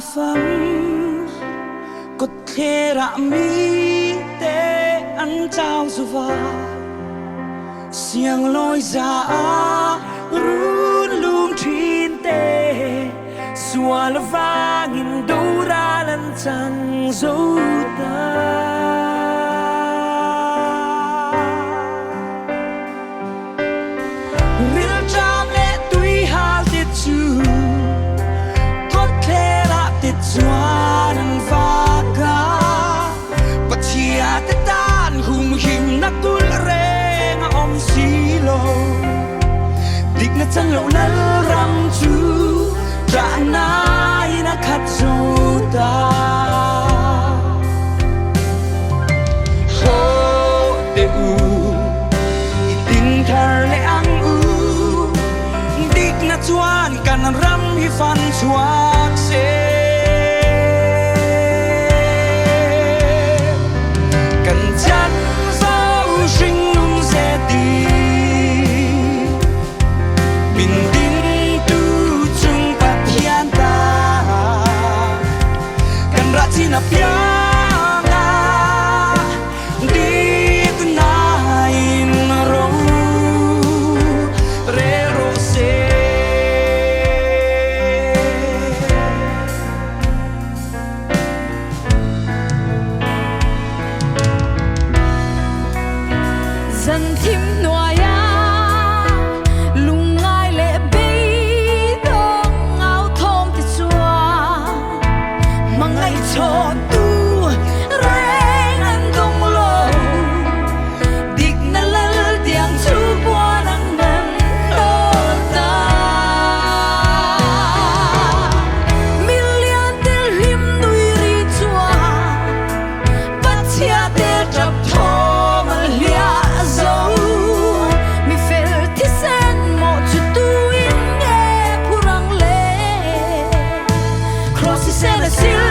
Fam kawtthlerah mite an chau zuva sianglawi za a run lung thin te sual vangin doral an chang zo ta. Rilṭam leh tuihal te chu kawtthlerah te chuan an vak a, Pathia te tan humhimna kulh reng a awm si lo. Dikna chan loh Lalram chu ṭahnain a khat zo ta. Haw teh u, i ding thar leh ang u, dikna chuan kan ram hi fan chhuak se. Kan chan zo hringnun ze ti, min dingtu chung Pathian ta. Kan rah chin apiang a diknain ro rel rawh se. Zan thim hnuaiah lungngai leh beidawng au thawm te chuan hmangaihchhawntu reng an dawng lo. Dikna lal tiang chu puan ang nan hlawt ta. Million tel hlim nui ri chuan Pathia tel tap thawm a hliah zo. Mi fel thisen mawh chu tuin nge phur ang le? Cross i sen a sil.